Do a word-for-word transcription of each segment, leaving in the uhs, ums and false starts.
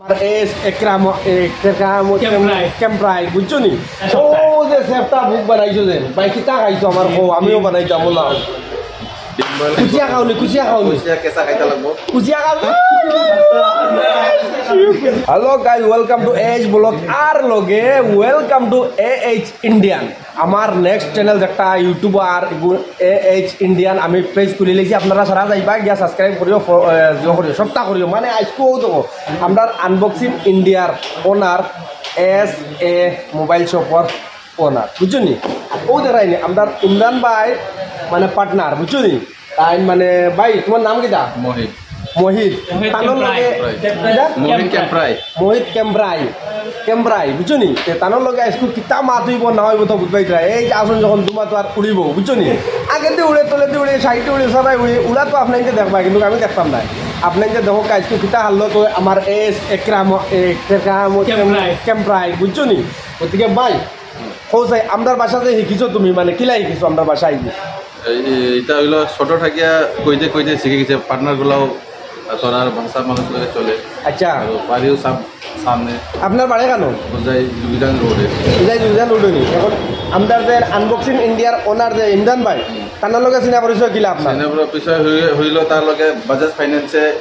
আমার এস একরাম, একরাম কেম্প্রাই। কেম্প্রাই, বুঝছো নি? ও যে সেফটা বুক বানাইছো যে, ভাই, কিতা খাইছো আমার কও, আমিও বানাইতাম, বললাম। কুচিয়া খাওনি, কুচিয়া খাওনি। কুচিয়া কেঁচা খাইতে লাগবো। কুচিয়া খাও। Hello guys, welcome to AH blog আর লগে welcome to এএইচ ইন্ডিয়ান। আমার নেক্সট চ্যানেল যেটা ইউটিউব আর এএইচ ইন্ডিয়ান আমি পেজ খুলি লেছি, আপনারা সারা যাইবা গিয়া সাবস্ক্রাইব করিও, ফ-, এ, ইয়ে করিও, সবটা করিও। মানে আজকেও তো আমরার আনবক্সিং ইন্ডিয়ার ওনার এস এ মোবাইল শপর ওনার, বুঝছো নি? ও দেখাইনি, আমরার ইমরান ভাই মানে পার্টনার, বুঝছো নি? তাই মানে ভাই, তোমার নাম কিতা? মোহিত। মোহিত। মোহিত তানোর কেম্প্রাই। লগে কিতা? মোহিত কেম্প্রাই। মোহিত কেম্প্রাই। কেম্প্রাই, বুঝছো নি? তে তানোর লগে আজকে কিতা মাত হইব না হইব তো বুঝবাই তো। এই যে আসুন যখন দুমা তো আর উড়িব, বুঝছো নি? আগেতে উড়ে, তলেতে উড়ে, সাইডে উড়ে, সবাই উড়ে, উড়া তো আপনাইনতে দেখবা, কিন্তু আমি দেখতাম না। আপনাইনতে দেখো আজকে কিতা হারলো তো আমার এস একরাম, এ, একরাম কেম্প্রাই। কেম্প্রাই, বুঝছো নি? গতিকে ভাই, কও চাই, আমরার ভাষা যে শিকিছো তুমি, মানে কিলা শিকিছো আমরার ভাষা আইবি? এই, এটা হইলো ছোট থাকিয়া কইতে কইতে শিখে গেছে, পার্টনার গুলাও তোরার ভাষা মানুষ লগে চলে। আচ্ছা। আর বাড়িও সাম-, সামনে। আপনার বাড়ি কেন? বুঝাই জুগিদান রোডে। বুঝাই জুগিদান রোডে নি। এখন আমরার যে আনবক্সিং ইন্ডিয়ার ওনার যে ইমরান ভাই, তার লগে চিনা পরিচয় কিলা আপনার? চিনা পরিচয় হই-, হইলো তার লগে বাজাজ ফাইন্যান্সে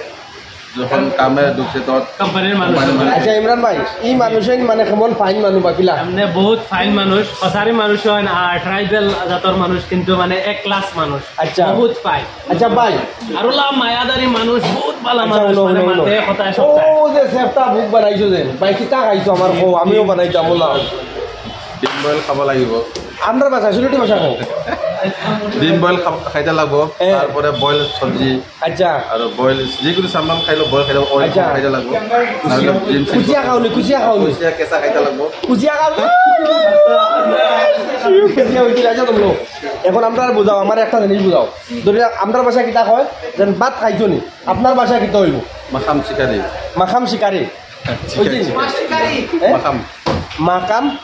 যখন কামে ঢুকছে তখন কোম্পানির মানুষ। কোম্পানির মানুষ। আচ্ছা ইমরান ভাই, এই মানুষ মানে কেমন ফাইন মানুষ বা কিলা? মানে বহুত ফাইন মানুষ, কছারি মানুষ হয় না, আর ট্রাইবাল জাতর মানুষ, কিন্তু মানে এক ক্লাস মানুষ। আচ্ছা। বহুত ফাইন। আচ্ছা ভাই। আর ওলা মায়াদারি মানুষ, বহুত ভালা আচ্ছা, মানুষ, উনো, মানে উনো, উনো। মাতে কথায় ও সপ্তাহে। যে সেফটা বুক বানাইছো যে, ভাই কিতা খাইছো আমার কও, আমিও বানাইতাম ওলা। ডিম বয়েল খাব লাগিব। আমরার ভাষা, সিলেটি ভাষা কও। ডিম বয়েল খাব-, খাইতে লাগবো, এ। তারপরে বয়েল সবজি। আচ্ছা। আর বয়েল, যে কোনো সামান খাইলে বয়েল খাইতে, অনেক আচ্ছা। খাইতে লাগবো। নাহলে ডিম সিদ্ধ কুচিয়া খাওনি, কুচিয়া খাওনি। কুচিয়া কেঁচা খাইতে লাগবো। কুচিয়া খাও। কুচিয়া হইতে লাগে তোমরা। এখন আমরারে বুঝাও, আমারে একটা জিনিস বুঝাও। ধরি আমরার ভাষা কিতা কয়? যেন ভাত খাইছো নি? আপনার ভাষা কিতা হইব? মাখাম শিকারি। মাখাম শিকারি। শিকারি, ওই যে শিকারি। এ? মাখাম। মাকাম।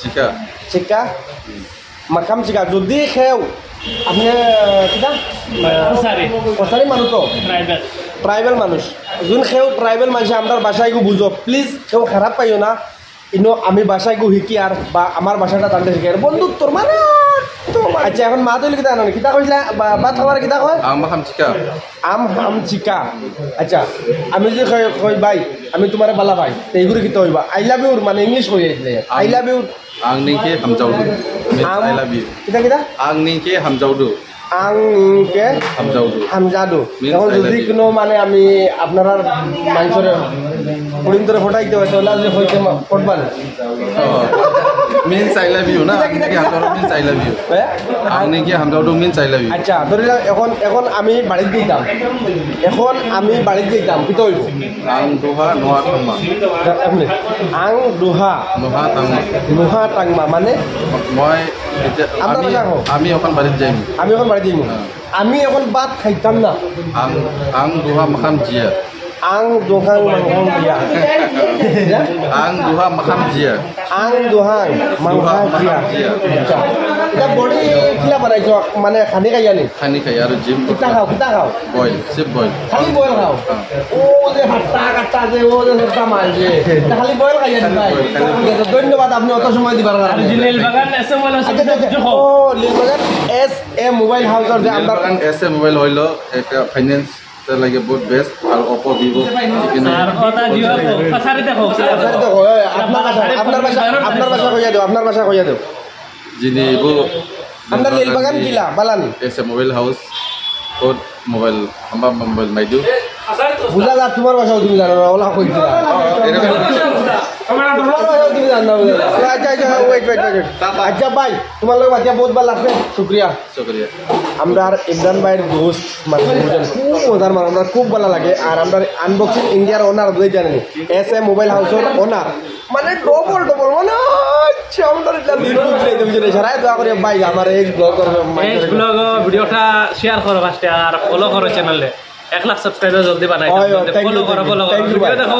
শিকা। শিকা। মাখাম শিকা। যদি কেউ, আপনি, আহ, কিতা? কছারি। কছারি মানুষ তো? ট্রাইবাল। ট্রাইবাল মানুষ। যদি কেউ ট্রাইবাল মানুষ আমরার ভাষায় গু বুঝো, প্লিজ কেউ খারাপ পাইও না। ইনো আমি ভাষায় গু শিকি আর বা আমার ভাষাটা তাদের শিকি আর বন্ধুত্বর মানে তো মানে। আচ্ছা, এখন মাত হইলে কিতা জানো নি? কিতা কইছিলা? বা-, ভাত খাবার কিতা কয়? আম মাখাম শিকা। আম হাম চিকা। আচ্ছা, আমি যদি কই, কই, "ভাই, আমি তোমারে বালা পাই," তে এইগুলো কিতা হইবা? I love you মানে ইংলিশ কই আইলে। I love you। আং নিংকে হামজাউদু। Means আম, I love you। কিতা, কিতা? আং নিংকে হামজাউদু। আং নিংকে হামজাউদু। হামজাদু। Means এখন I love যদি you। কোনো মানে আমি আপনারার মানষরে পরিন্তরে ফটাইতে হয়, তাহলে আপনি হইতে মা-, ফটবা না। ও, means I love you না? কিতা, কিতা, কিতা? হামজাউদু means I love you। হ্যাঁ? আং নিংকে হামজাউদু means I love you। আচ্ছা, ধরি লও, এখন, এখন আমি বাড়িত যাইতাম। এখন আমি বাড়িত যাইতাম, কিতা হইব? আং দুহা নুহা থাংমা। এক মিনিট। আং দুহা। নুহা থাংমা। নুহা থাংমা, মানে? মই এতিয়া, আপনার আমি, ভাষা কও। আমি এখন বাড়িত যাইম। আমি এখন বাড়িত যাইম। হ্যাঁ। আমি এখন ভাত খাইতাম না। আং, আং দুহা মাখাম জিয়া। আং দুহাং মাংহাং জিয়া। আং দুহা মাখাম জিয়া। আং দুহাং মাংহাং জিয়া। দুহা মাখাম জিয়া। আচ্ছা। এটা বডি কিলা বানাইছো? মানে খানি খাইয়া নি? খানি খাই আর জিম কিতা করতে। খাও, কিতা খাও? বয়েল, সব বয়েল। খালি বয়েল খাও? হ্যাঁ। ও যে হাত্তা কাট্টা যে, ও যে হাত্তা মার যে। এটা খালি বয়েল খাইয়া নি ভাই? খালি বয়েল, খালি বয়েল। ধন্যবাদ আপনি অত সময় দিবার কারণে। আর নীল বাগান এস এ মোবাইল আছে, আচ্ছা, আচ্ছা, আচ্ছা। ও, নীল বাগান এস এ মোবাইল হাউসর যে নীল আমরা বাগান এস এ মোবাইল হইলো একটা ফাইন্যান্স লাগে বহুত বেস্ট, আর Oppo, Vivo, এখানে আর ওটা Jio কও, পাছাড়ি দেখো। পাছাড়ি দেখো, ওই, আপনার ভাষা, আপনার ভাষা, আপনার ভাষা কইয়া দেও, আপনার ভাষা কইয়া দেও। যিনি ইবো আমরা নীল বাগান কিলা, বালানি? এস এ মোবাইল হাউস, বহুত মোবাইল, হামা মোবাইল মাইদু। বুঝা যার তোমার ভাষাও তুমি জানো না, ওলা কই দিলা। ও, এরকম। তোমার ভাষাও তুমি জানো না, বুঝা যার। আচ্ছা, আচ্ছা, wait, wait, wait, wait। আচ্ছা ভাই, তোমার লগে মাতিয়া বহুত ভালা লাগছে, শুক্রিয়া। শুক্রিয়া। আমরার ইমরান ভাইর দোস্ত, মানে, বুঝলেন, খুব মজার মানুষ, আমরার খুব ভালা লাগে। আর আমরার আনবক্সিং ইন্ডিয়ার ওনার বুঝে জানেন, এস এ মোবাইল হাউসর ওনার, মানে, ডাবল ডাবল, মানে, আচ্ছা, আমরার এটা লিড বুঝলে, তুমি যদি সারাই দোয়া করি, ভাই, আমার এই ব্লগ করবে, এস ব্লগ ভিডিওটা শেয়ার করো ফার্স্টে, আর ফলো করো চ্যানেলে। এক লাখ সাবস্ক্রাইবার জলদি বানাই। অয়, অয়, thank you, ফলো করো, thank you, ফলো করো। thank you, ভিডিও ভাই। দেখো,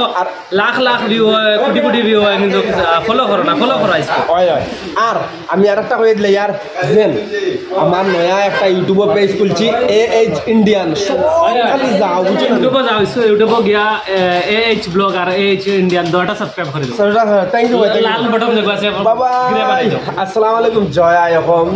লাখ লাখ ভিউ হয়, কোটি কোটি ভিউ হয়, কিন্তু ফলো করো না, ফলো করো আজকে। অয়, অয়। আর আমি আর একটা কই দিলে ইয়ার, যেন আমার নয়া একটা ইউটিউব পেজ খুলছি, এ এইচ ইন্ডিয়ান। সব খালি যাও, বুঝছো না? ইউটিউবে যাও, ইউটিউবে গিয়া এ এইচ ব্লগ আর এ এইচ ইন্ডিয়ান দুইটা সাবস্ক্রাইব করে দাও। থ্যাংক ইউ ভাই, thank you। লাল বাটন দেখো আছে, বাবা, ঘুরে বানাই দাও। আসসালামু আলাইকুম, জয় আই অসম।